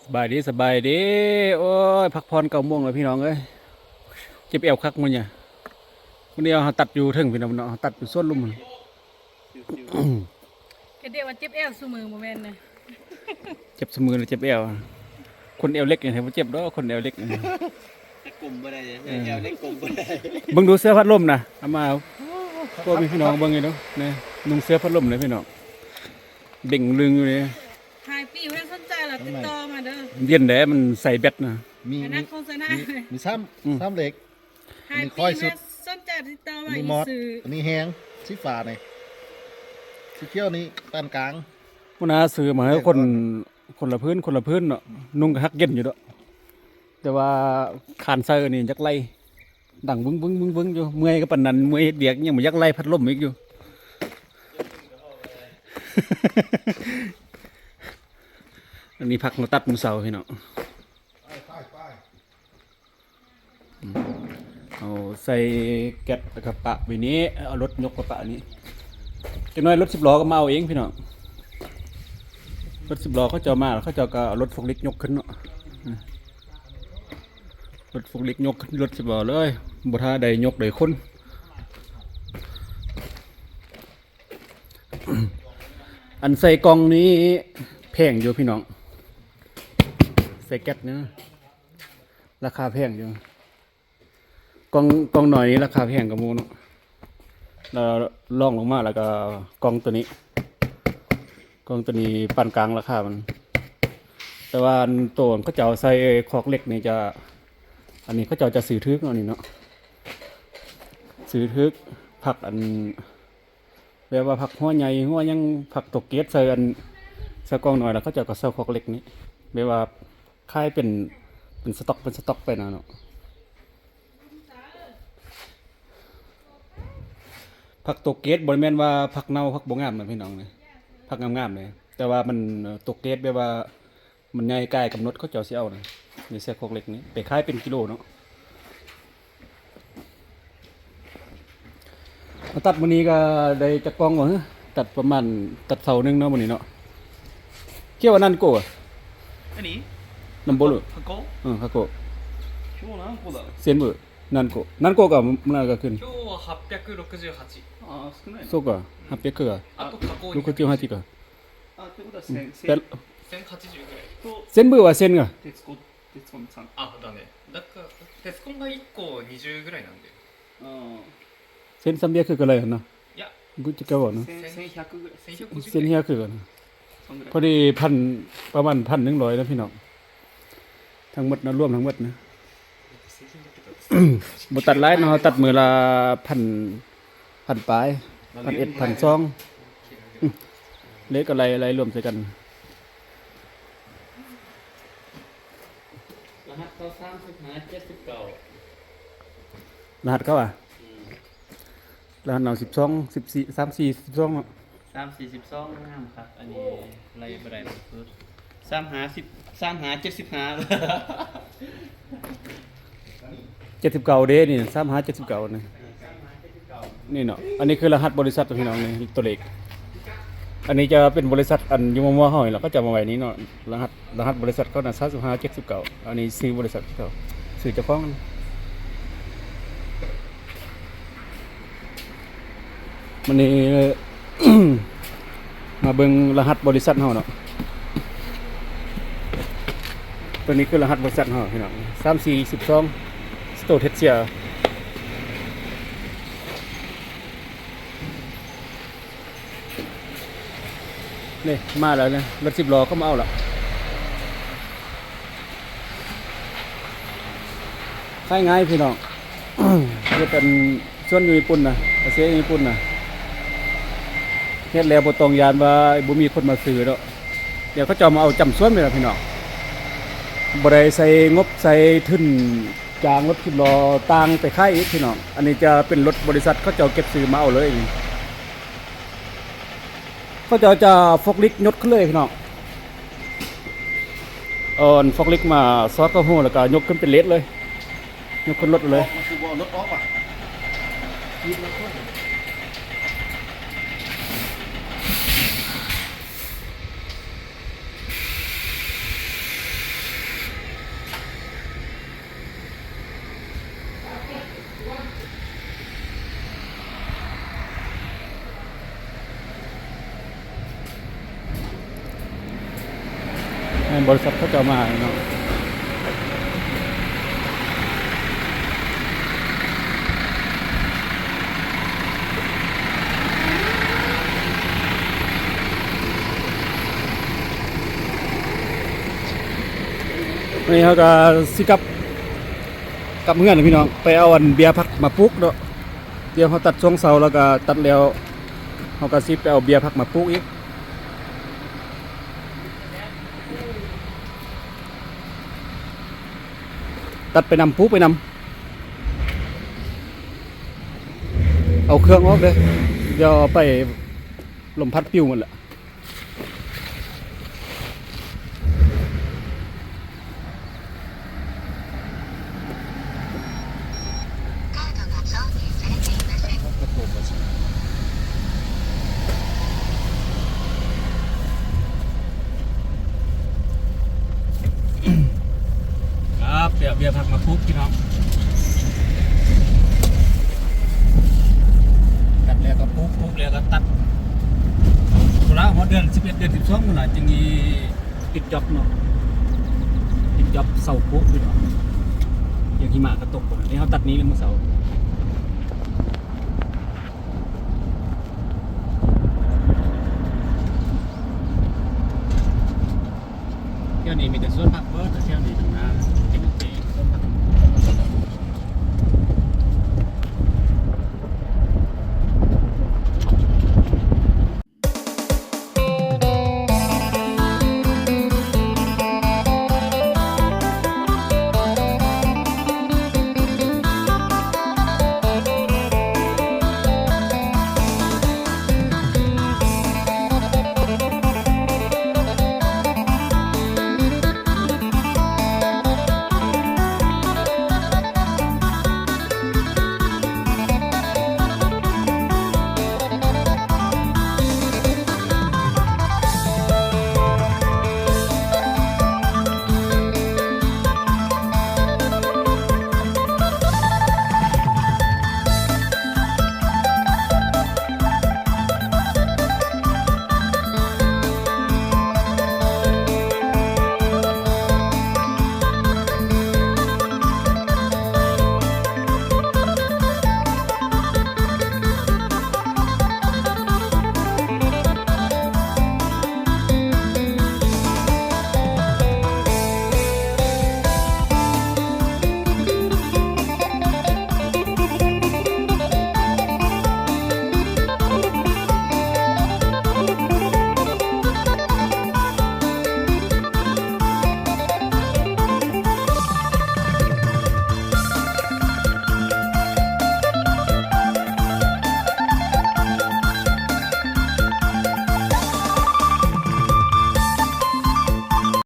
ສະບາຍດີ ສະບາຍດີ. ໂອ້ຍ ພັກຜ່ອນເກົ້າໂມງແລ້ວພີ່ນ້ອງເອີຍ. ເຈັບແອວຄັກມື້ນີ້. ມື້ນີ້ເຮົາຕັດຢູ່ເທິງພີ່ນ້ອງເນາະ, ເຮົາຕັດຢູ່ສວນລຸມ. ກະດຽວວ່າເຈັບແອວຊຸມື້ ບໍ່ແມ່ນນະ. ເຈັບຊຸມື້ແລ້ວເຈັບແອວ. ຄົນແອວເລັກນີ້ບໍ່ເຈັບດອກ, ຄົນແອວເລັກນີ້ ກົ້ມບໍ່ໄດ້ເດ້. ເອີ ແອວເລັກກົ້ມບໍ່ໄດ້. ເບິ່ງດູເສື້ອພັດລົມນະ, ເອົາມາ ໂອ້ ໂອ້ ພີ່ນ້ອງເບິ່ງຢູ່ເດີ. ນີ້ ນຸ່ງເສື້ອພັດລົມເດ້ພີ່ນ້ອງ, ເບັ່ງລຶ່ງຢູ່ເດ້. ຫາຍປີ້ບໍ່ໄດ້ ສົນໃຈລະຕິດຕໍ່ມາເດີ. ເຢັນແດ່ ມັນໃສ່ແບັດນະ. ມີ ມີ ມີຊ້ຳ ອືມ ຊ້ຳເຫຼັກ. ຫາຍປີ້ບໍ່ໄດ້ ສົນໃຈຕິດຕໍ່ມາອີກ. ອັນນີ້ໝອດ ອັນນີ້ແຮງ ສີຟ້ານີ້ ສີຂຽວນີ້ປານກາງ. ຫົວໜ້າຊື້ມາໃຫ້ຄົນ ຄົນລະພື້ນ ຄົນລະພື້ນເນາະ, ນຸ່ງກະຮັກເຢັນຢູ່ດອກ. ແຕ່ວ່າຄານໃສ່ອັນນີ້ຢາກໄລ່ ດັງວຶ້ງໆໆຢູ່. ເມື່ອຍກໍປານນັ້ນ, ເມື່ອຍເຮັດວຽກຍັງບໍ່ຢາກໄລ່ພັດລົມອີກຢູ່. ອັນນີ້ພັກມາຕັດມື້ເຊົ້າພີ່ນ້ອງ. ອືມ ເອົາໃສ່ແກັດ ແລ້ວກໍປະໄວ້ນີ້, ເອົາລົດຍົກມາປະນີ້. ຈັກໜ້ອຍລົດສິບລໍ້ກໍມາເອົາເອງພີ່ນ້ອງ. ລົດສິບລໍ້ເຂົາເຈົ້າມາ ເຂົາເຈົ້າກໍເອົາລົດຟອກລິກຍົກຂຶ້ນເນາະ. ອືມ ລົດຟອກລິກຍົກຂຶ້ນລົດສິບລໍ້ເລີຍ, ບໍ່ຖ້າໄດ້ຍົກໄດ້ຂົນ. ອັນໃສ່ກ່ອງນີ້ແພງຢູ່ພີ່ນ້ອງ, ໃສ່ແກັດນີ້ນະ ລາຄາແພງຢູ່. ກ່ອງ ກ່ອງໜ້ອຍນີ້ລາຄາແພງກວ່າໝູ່ເນາະ. ແລ້ວລອງລົງມາ ແລ້ວກໍກ່ອງໂຕນີ້ ກ່ອງໂຕນີ້ປານກາງລາຄາມັນ. ແຕ່ວ່າອັນໂຕເຂົາເຈົ້າໃສ່ຄອກເຫຼັກນີ້ຈະ ອັນນີ້ເຂົາເຈົ້າຈະຊື້ຖືກເນາະ ນີ້ເນາະ, ຊື້ຖືກ. ພັກອັນ ແບບວ່າພັກຫົວໃຫຍ່ ຫົວຫຍັງ ພັກຕົກເກດໃສ່ອັນ ໃສ່ກ່ອງໜ້ອຍ ແລ້ວເຂົາເຈົ້າກໍໃສ່ຄອກເຫຼັກນີ້ ແບບວ່າຂາຍເປັນ ເປັນສະຕັອກ ເປັນສະຕັອກໄປນະເນາະ. ຜັກຕົກເກດບໍ່ແມ່ນວ່າຜັກເນົ່າ ຜັກບໍ່ງາມນະພີ່ນ້ອງເອີຍ, ຜັກງາມໆເດ້ ແຕ່ວ່າມັນຕົກເກດແບບວ່າ ມັນໃຫຍ່ກາຍກຳນົດ ເຂົາເຈົ້າຊິເອົານະ. ນີ້ໃສ່ຄອກເຫຼັກນີ້ ໄປຂາຍເປັນກິໂລເນາະ. ມາຕັດມື້ນີ້ກໍໄດ້ຈັກກ່ອງຫວາ? ຕັດປະມານ ຕັດເສົາໜຶ່ງເນາະມື້ນີ້ເນາະ. ຂຽວອັນນັ້ນໂກະ 何？なんぼる。箱？うん、箱。今日何個だ？全部。何個？何個が、なんか来る。今日ははっぴゃくろくじゅうはち。あー、少ないな。そうか、うん。はっぴゃくか。あと加工にろくじゅうはちか。あ、ってことは千、うん。千、千八十ぐらい。と、全部は千が。徹子、徹子さん。あ、だね。だから、徹子が一個二十ぐらいなんだよ。あー。千三百ぐらいやな。いや。ぐっちかはな。千、千百ぐらい。千百五十ぐらい。千百かな。そんぐらい。พอดีพัน ประมาณพันหนึ่งร้อยนะพี่น้อง ทั้งหมดนะ รวมทั้งหมดนะ บ่ตัดหลายเนาะ ตัดมื้อละพัน พันปลาย พันเอ็ด พันสอง เลขอะไร อะไรรวมใส่กัน รหัสเขาสามสิบห้า เจ็ดสิบเก้า รหัสเขาอะ อืม รหัสเอาสิบสอง สิบสี่ สามสี่ สิบสองเนาะ สามสี่ สิบสอง งามคัก อันนี้ไล่บ่ได้สุด สามห้า สิบ สามห้า เจ็ดสิบห้า เจ็ดสิบเก้าเด้นี่ สามห้า เจ็ดสิบเก้านี่ นี่เนาะ อันนี้คือรหัสบริษัทพี่น้องนี่ ตัวเลข อันนี้จะเป็นบริษัทอันอยู่มอมอเฮานี่ล่ะ เขาจะเอามาไว้นี่เนาะ รหัส รหัสบริษัทเขาน่ะ สามสิบห้า เจ็ดสิบเก้า อันนี้ชื่อบริษัทเขา ชื่อเจ้าของ มื้อนี้ มาเบิ่งรหัสบริษัทเฮาเนาะ ตัวนี้คือรหัสบริษัทเฮาพี่น้อง สามสี่ สิบสอง สโตเทสเซีย นี่มาแล้วนะ รถสิบล้อก็มาเอาละ ขายง่ายพี่น้อง เฮ็ดอันสวนอยู่ญี่ปุ่นนะ เกษตรอยู่ญี่ปุ่นนะ เฮ็ดแล้วบ่ต้องย้านว่าบ่มีคนมาซื้อดอก เดี๋ยวเขาเจ้ามาเอาจำสวนไปแล้วพี่น้อง บ่ได้ใส่งบใส่ทุนจ้างรถสิบล้อต่างไปขายอีกพี่น้อง อันนี้จะเป็นรถบริษัทเขาเจ้าเก็บซื้อมาเอาเลย เขาเจ้าจะฟอกลิฟต์ยกขึ้นเลยพี่น้อง เอาฟอกลิฟต์มาสอดเข้าหัวแล้วก็ยกขึ้นเป็นเลดเลย ยกขึ้นรถเลย มันคือบ่เอารถออกว่ะ คิดแล้วก็ ບໍລິສັດເຂົາເຈົ້າມາເນາະ. ນີ້ເຮົາກໍຊິກັບ ກັບເຮືອນພີ່ນ້ອງ ໄປເອົາອັນເບ້ຍຜັກມາປູກເນາະ. ດຽວເຮົາຕັດຊ່ວງເຊົ້າ ແລ້ວກໍຕັດແລ້ວ ເຮົາກໍຊິໄປເອົາເບ້ຍຜັກມາປູກອີກ. ຕັດໄປນຳ ປູກໄປນຳ. ເອົາເຄື່ອງອອກເດີ້ ດຽວເອົາໄປ ລົມພັດປິວໝົດລະ. ຄັບ ດຽວເບ້ຍຜັກມາປູກພີ່ນ້ອງ. ຕັດແລ້ວກໍປູກ ປູກແລ້ວກໍຕັດ. ພຸ້ນລະ ຮອດເດືອນສິບເອັດ ເດືອນສິບສອງພຸ້ນລະ ຈຶ່ງຊິປິດຈັອບເນາະ. ປິດຈັອບເຊົາປູກພີ່ນ້ອງ. ຢ່າງຫິມະກໍຕົກພຸ້ນນະ ນີ້ເຮົາຕັດນີ້ແລ້ວມື້ເຊົ້າ. ແຖວນີ້ມີແຕ່ສວນຜັກເບີດ ແຖວນີ້ນະ.